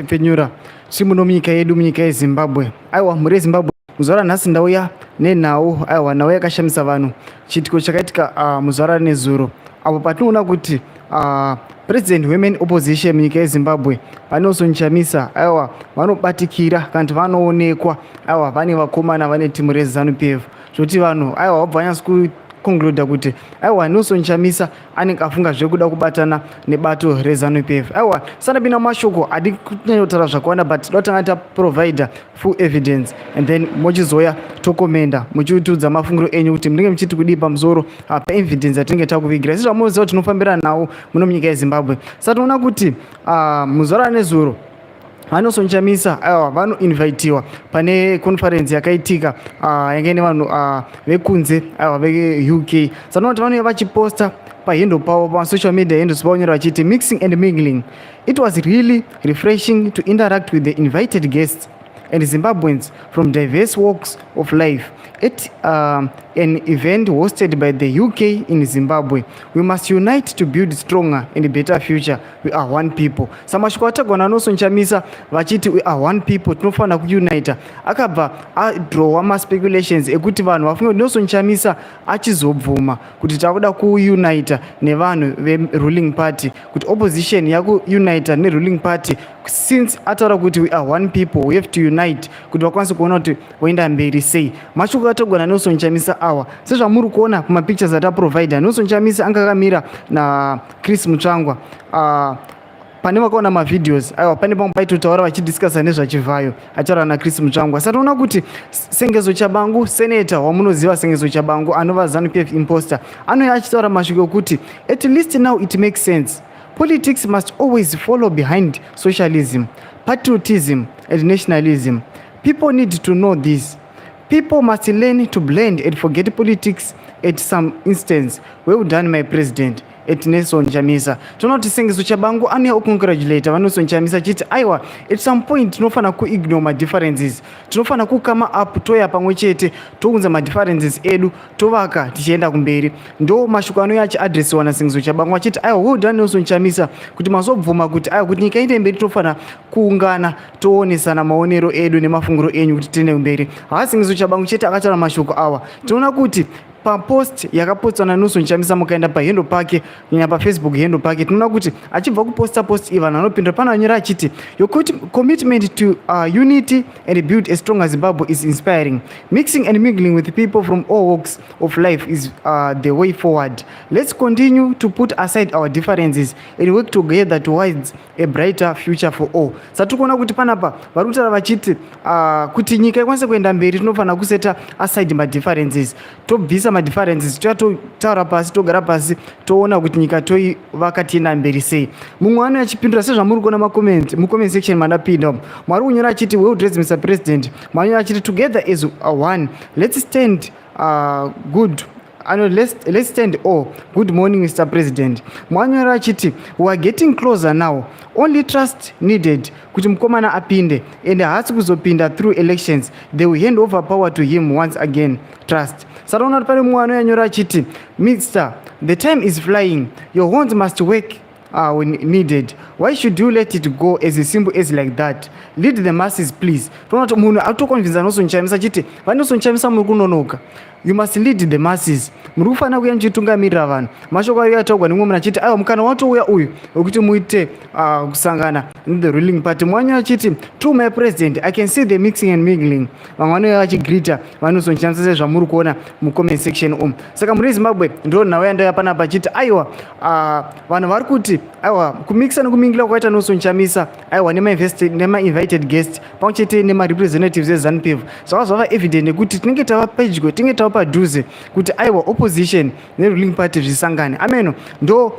Pfenyura tiri muno munyika yedu, munyika yeZimbabwe. Aiwa, mhuri yeZimbabwe, muzuva ranhasi ndauya nenhau, aiwa, nhau yakashamisa vanhu, chiitiko chakaitika muzuva ranezuro, apo patinoona kuti president women opposition munyika yeZimbabwe, VaNelson Chamisa, aiwa, vanobatikira kana kuti vanoonekwa, aiwa, vane vakomana vane timu reZANU PF, zvokuti vanhu, aiwa, vabva vanyatso kuconcluda kuti, aiwa, Nelson Chamisa anenge afunga zvekuda kubatana nebato reZANU PF. Aiwa, sandapinda mashoko, hadi kunyanyotaura zvakawanda, but toda kutanga taprovida full evidence and then mochizoya tokomenda muchitiudza mafungiro enyu kuti munenge muchiti kudii pamusoro paevidence yatinenge takuvigira. Sezvamunoziva kuti tinofambira nhau muno munyika yeZimbabwe, saka tinoona kuti muzuva ranezuro VaNelson Chamisa, aiwa, vanoinvitiwa pane conference yakaitika yange ine vanhu vekunze, aiwa, veUK. Saka tinoona kuti vanouya vachiposta pahandle pavo, pasocial media handles pavo, nyora vachiti, "Mixing and mingling. It was really refreshing to interact with the invited guests and Zimbabweans from diverse walks of life at an event hosted by the UK in Zimbabwe. We must unite to build stronger and better future. We are one people." Samashoko atagwa naNelson Chamisa vachiti, "We are one people, tinofanira kuunita," akabva adrowa maspeculations ekuti vanhu vafunge kuti Nelson Chamisa achizobvuma kuti takuda kuunita nevanhu veruling party, kuti opposition yakuunita neruling party, since ataura kuti, "We are one people, we have to unite," kuti vakwanise kuona kuti voenda mberi sei. Mashoko atagwa naNelson Chamisa awa, sezvamuri kuona pamapictures ataprovida, Nelson Chamisa anga akamira naChris Mutsvangwa. Pane vakaona mavideos, aiwa, pane pamwe paitotaura vachidiscussa nezvaChivhayo, achitaura naChris Mutsvangwa. Saka tinoona kuti Sengezo Tshabangu, seneta wamunoziva, Sengezo Tshabangu anova ZANU PF imposter, anouya achitaura mashoko ekuti, "At least now it makes sense. Politics must always follow behind socialism, patriotism and nationalism. People need to know this. People must learn to blend and forget politics at some instance. Well done, my president, @NelsonChamisa." Toona kuti Sengezo Tshabangu anouya ocongratulata vaNelson Chamisa achiti, aiwa, at some point tinofanira kuignore madifferences, tinofanira kucome up, toya pamwe chete, tounza madifferences edu, tovaka tichienda kumberi. Ndo mashoko anouya achiadresiwa naSengezo Tshabangu achiti, aiwa, well done, Nelson Chamisa, kuti mazobvuma kuti, aiwa, kuti nyika iende mberi tofanira kuungana, toonesana maonero edu nemafungiro enyu kuti tiende kumberi. Haasi Tshabangu chete akataura mashoko awa. Tinoona kuti papost yakapostwa naNelson Chamisa, mukaenda pahandle pake, kunyanya paFacebook handle pake, tinoona kuti achibva kuposta post iyi, vanhu vanopindura. Pano anyora achiti, "Your commitment to unity and build a stronger Zimbabwe is inspiring. Mixing and mingling with people from all walks of life is the way forward. Let's continue to put aside our differences and work together towards a brighter future for all." Saka tiri kuona kuti panapa vari kutaura vachiti kuti nyika ikwanise kuenda mberi tinofanira kuseta aside madifferences, tobvisa madifferences, toya totaura pasi, togara pasi, toona kuti nyika toivaka tienda mberi sei. Mumwe ano achipindura, sezvamuri kuona macomment mucomment section mandapinda, mwari kunyora achiti, "Well dressed, Mr President." Mwari achiti, "Together as one, let's stand good." Ano, let's stand all. Good morning, Mr President." Mwanyora achiti, "We are getting closer now. Only trust needed kuti mukomana apinde, and haasi kuzopinda through elections. They will hand over power to him once again. Trust." Sataona kuti pane mumwe anoyanyora achiti, "Mr, the time is flying. Your horns must work when needed. Why should you let it go as simple as like that? Lead the masses, please." Toona kuti munhu atoconvinza Nelson Chamisa achiti, "VaNelson Chamisa, muri kunonoka. You must lead the masses. Muri kufanira kuya muchitungamirira vanhu." Mashoko ayo ataurwa nemumwe munhu achiti, aiwa, mukana watouya uyu wekuti muite kusangana nethe ruling party. Mwanya achiti, "To my president, I can see the mixing and mingling." Vamwe vanouya vachigreeta vaNelson Chamisa, sezvamuri kuona mucomment section umu. Saka muri Zimbabwe, ndo nhau yandauya panapa achiti, aiwa, vanhu vari kuti, aiwa, kumixa nekumingila kwakaita Nelson Chamisa, aiwa, nema-invited guest pamwe chete nemarepresentatives eZANU PF, zvava zvava evident nekuti tinenge tava pedyo, tinenge tava padhuze kuti, aiwa, opposition neruling party zvisangane. Ameno ndo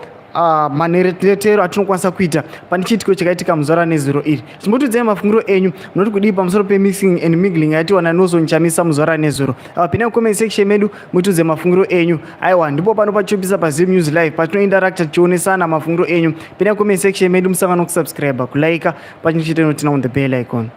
maneretero atinokwanisa kuita pane chiitiko chakaitika muzuva ranezuro iri. Chimbotiudzai mafungiro enyu, munoti kudii pamusoro pemixing and mingling yaitiwa naNelson Chamisa muzuva ranezuro? Aiwa, pinai mucomment section medu mutiudze mafungiro enyu. Aiwa, ndipo pano pachopisa paZim News Live patinointeracta tichionesana mafungiro enyu. Pinai mucomment section medu, musangano kusubscribe, kulike, pachinochite notina on the bell icon.